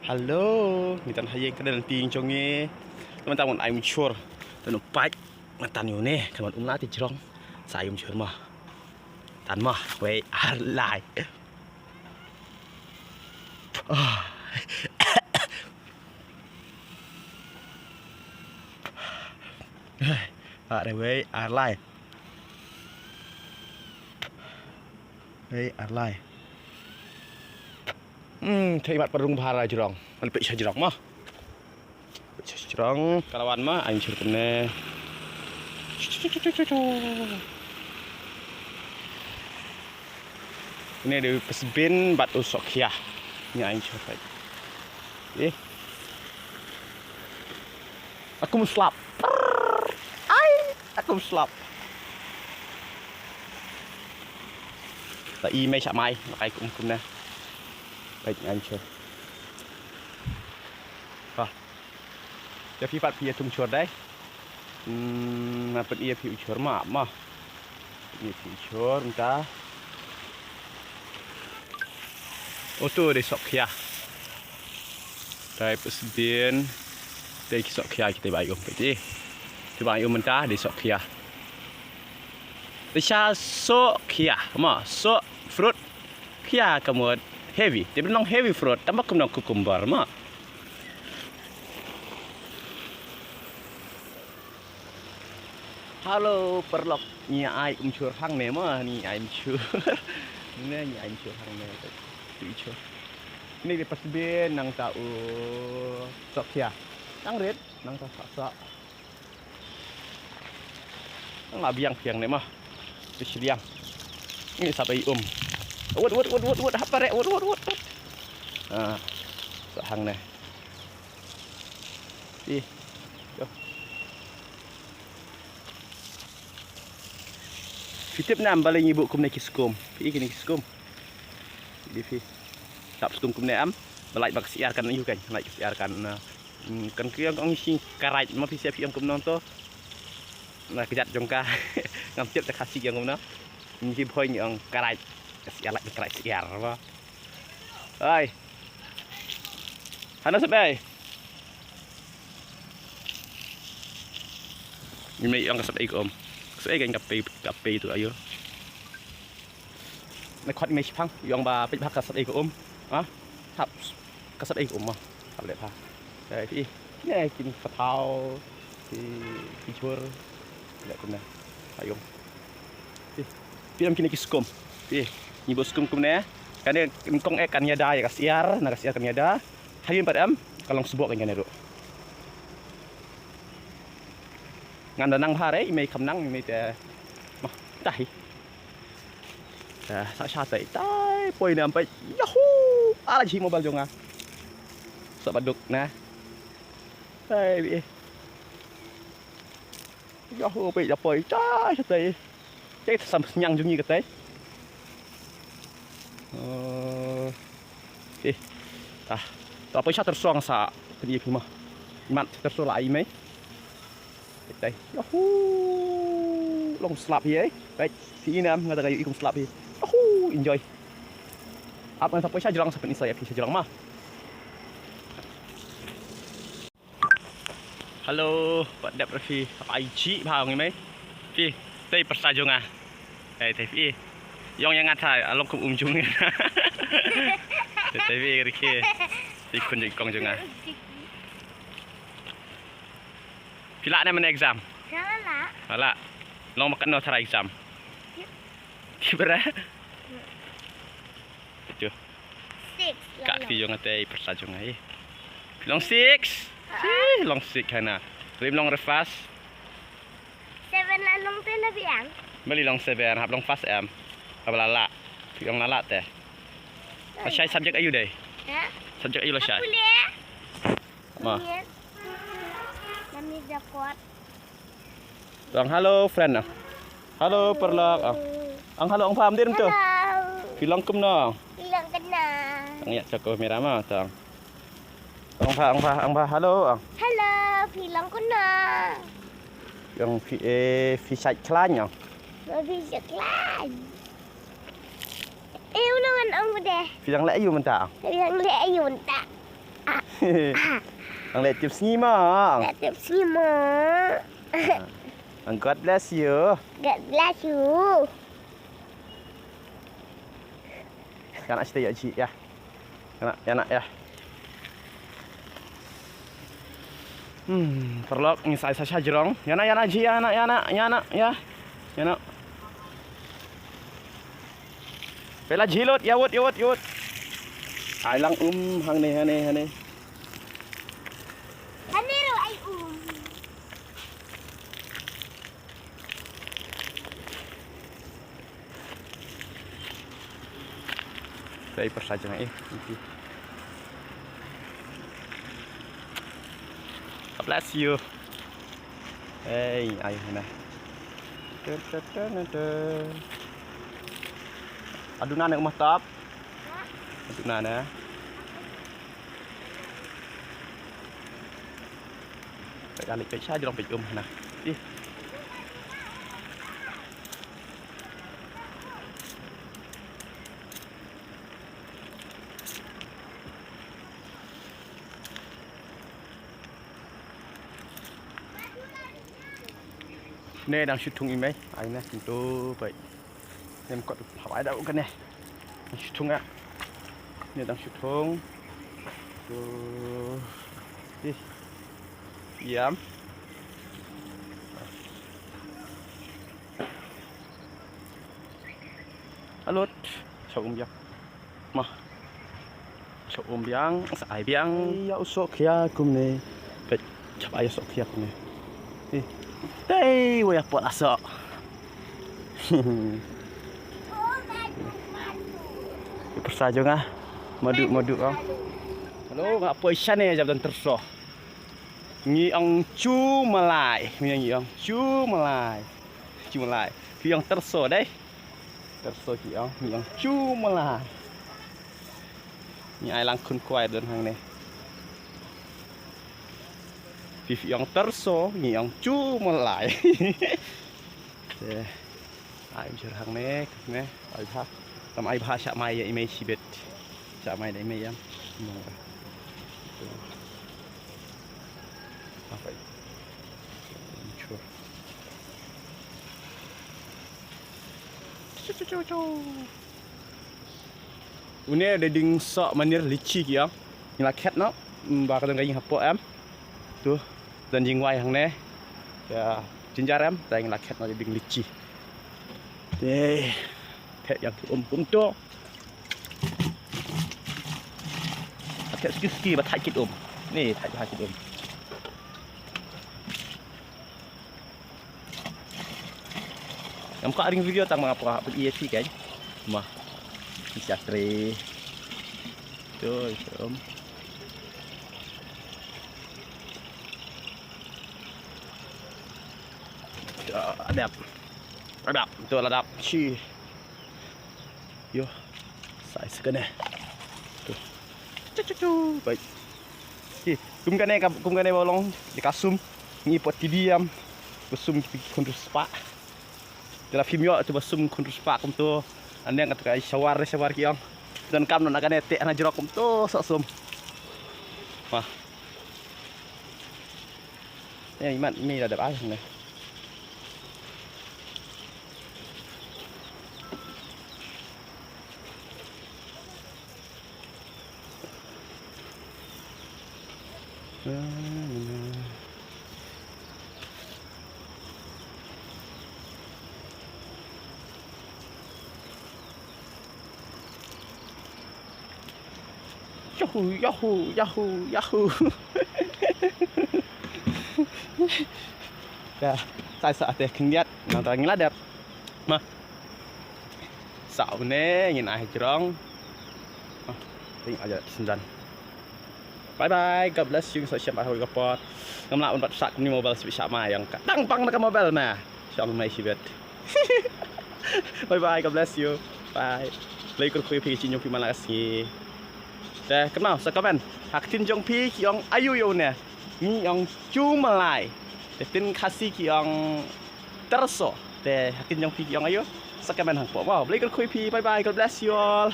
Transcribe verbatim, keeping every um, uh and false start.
Hello, ngi tan ha ïing ka dang tieng jong ngi. Te mynta ngan ai umjur. Te ngan pait ngan tan ïa une, ka mat um la te jrong. Sa ai umjur ma. Tan ma, wei ar lai. Ah. Ar wei ar lai. Wei ar lai. Hmm, thei mat parung bhara jrong. Ngan peit sha jrong ma. Peit sha jrong. Ka la wan ma, ai sha kumne. Une dei u pysbin bad u sohkhia. Ngi ai sha peit. Eh. Aku slap. Ai, aku slap. Ta i mei sha mai, makai kum kum na. Peit ngan shu. Ha. Te phi pat phi ïa tung shur dei. Hmm, nga pyn ïa phi u shur ma, ma. Pyn ïa phi u shur mynta. Oto dei sohkhia. Dei pysbin. Dei ki sohkhia kita ba ïa um peit. Kita ba ïa um mynta dei sohkhia. Te sha sohkhia, ma, soh fruit. Khia ka mut heavy. Te ba long heavy fruit, tang ba kum long cucumber, ma. Hello, paralok. Ngi ai umjur hangne ma, ngi ai umjur. Ne ngi ai umjur hangne. Umjur. Ni dei pysbin nangta u sohkhia. Nang rit, nangta sah sah. Nang la biang biang ne ma. Pysbin. Ni sap ai um. Wut wut wut wut wut hap pare wut wut wut wut. Ah. Sah hangne. Ih. Yo. Phi tip nam balei ngi buh kumne ki skum. Phi kine ki skum. Di phi. Tap skum kumne am. Balai bak siar kan yu kan. Lai siar kan na. Hmm, kan ki ong ong shi karai ma phi siap ong kumno to. Na kejat jong ka. Ngam tip ta Khasi ong kumno. Ngi phi ong karai. Siar lai karai siar ma. Oi. Hana sep ei. Ni mei ong ka sep ei ko om. Sep ei kan ka pei ka pei tu ayo. Na khot mei shipang ong ba pei ba ka sep ei ko om. Ha? Hap ka sep ei ko om ma. Hap le pha. Ei ti. Ne kin ka thau. Ki ki chur. Le kumne. Ayong. Phi lam kine ki skum. Phi. Ngi buh skum kumne. Kane kong ek kan ïada ïa ka siar, na ka siar kan ïada. Hayin pat em, ka long sbok kan kane ruh. Ngan da nang bha re, i mei kham nang, i mei te. Mah, tahi. Sa sha tai, tai poi nam pai. Yahoo! Ala ji mobile jong nga. Sa baduk na. Tai bi. Yahoo, peit da poi. Chai, chai. Chai, sam sniang jong ngi katai. Eh. Eh. Ah. Ta poi sha tersong sa. Pynïap hi ma. Mat tersong la ai mei. Katai. Yahoo. Long slap hi eh. Peit. Phi ïa nam nga ta ka ïa i kum slap hi. Yahoo. Enjoy. Ap ngan sa poi sha jrong sa pynïap sa ïa phi sha jrong ma. Hello, pat dep ra phi. Ai ji bha ngi mei. Phi, tei pyrsa jong nga. Tei tei phi. Ong ïa nga tha, along kum um jong nga. Tei tei phi rikhi. Phi khun jong i kong jong nga. Phi lah ne mane exam? Ka lah. Lah. Long makan no tharai exam. Tip. Tip ra. Itu. Six. Ka lah ti long. Jong nga tei pyrsa jong nga eh. Phi long six. Ah. Six, long six hana. Rim long refas. Seven la long te na biang. Bali long seven, hap long fas em. Hap la la. Phi long la la te. Ai. Lashai subject ayu dei? Ha? Subject ayu lashai? Aku le. Ma. Yes. Mami da kot. Ong hello friend ah. Hello paralok ah. Ong hello ong pam dir tu. Hello. Phi long kumno? Phi long kumno? Ong ïa chako mira ma tong. Ong pha ong pha ong pha hello ong. Hello, phi long kumno? Ong phi eh phi sait khlaiñ ong. Phi sait khlaiñ. Eh, u nongan ong deh. Phi dang leh ayu mynta? Phi dang leh ayu mynta? Ah. Ang leh tip sngi mo. Leh tip sngi mo. Ang God bless you. God bless you. Ïa na site ïa ji ïa. Ïa na ïa na ïa. Hmm, paralok ngi sa ai sa sha jrong. Ïa na ïa na ji ïa na ïa na ïa na ïa. Ïa na. Pela ji lut ïa wut ïa wut ïa wut. Ai lang um hangne hangne hangne. Hangne ruh ai um. Dei pyrsa jong i. God bless you. Hey, ayu na. Aduna ne umah tap. Aduna ne. Peit ali peit sha jrong peit um na. Ih. Ne dang shu thung i mei, ai ne, tu peit. Nem kot hawai da u kane. Shu thung ah. Ne dang shu thung. Tu. Ih. Yam. Alut. Sha um biang. Mah. Sha um biang, sa ai biang. Ïa u soh khia kumne. Peit, chap ai soh khia kumne. Ih. Tei, wa ïa pot la soh. Pyrsa jong nga. Madu madu ah. Hello, nga poi shane jab don tyrso. Ngi ong chu malai, ngi ong chu malai. Chu malai. Phi ong tyrso dei. Tyrso ki ong, ngi ong chu malai. Ngi ai lang khun kwai don hangne. Phi phi ong tyrso, ngi ong chu malai. Te. Ai jur hangne, ne, ai bha. Tam ai bha sha mai ïa i mei shibit. Sha mai da i mei ïa. Apa? Chu chu chu chu. Une da ding soh manir lichi ki ong. Ngi la khet noh. Ba ka dang ka ïing hapoh em. Tu. Don jingwai hangne. Ïa jinjar em. Da ngi la khet noh da ding lichi. Te. Te ïa ki um kumto. Te ski ski ba thait kit um. Ni thait ba thait kit um. Ngam kwah ring video tang ma nga pyrkhat pyn-i ïa phi kan. Ma. Phi sha tre. Tu, um. Tu, adap. Adap. Tu la dap. Shi. Yo. Sai sa kane. Tu. Chu chu chu. Bye. Hi, kum kane ka, kum kane ba long, ïa ka sum, ngi pot T V ïam, ba sum ki khun riewspah. Te la phim ïoh, te ba sum khun riewspah kumto, aneng kata ka shawar, shawar ki ong. Don kam noh na kane te hana jrok kumto, soh sum. Wah. Ïa, imat, imi la dep ai, ne. Yahoo, yahoo, yahoo, yahoo. Ya, tai sa te khyndiat, nang ta ngi la dep. Ma. Sa une ngin ai jrong. Ma. Ting aja sendan. Bye bye, God bless you, so shem ai hoi ka pot. Ngam lah un bat sak ni mobile sibit sha ma yang ka. Dang pang na ka mobile ma. Shong mai shibit. Bye bye, God bless you. Bye. Lei kur khui phi chi nyong phi mana ka sngi. Te kynmaw sa comment. Ha ktien jong phi ki ong ayu ïa une. Ngi ong chu malai. Te ktien Khasi ki ong tyrso. Te ha ktien jong phi ki ong ayu. Sa comment hangpo. Wow, Blei kyrkhu ïa phi. Bye bye. God bless you all.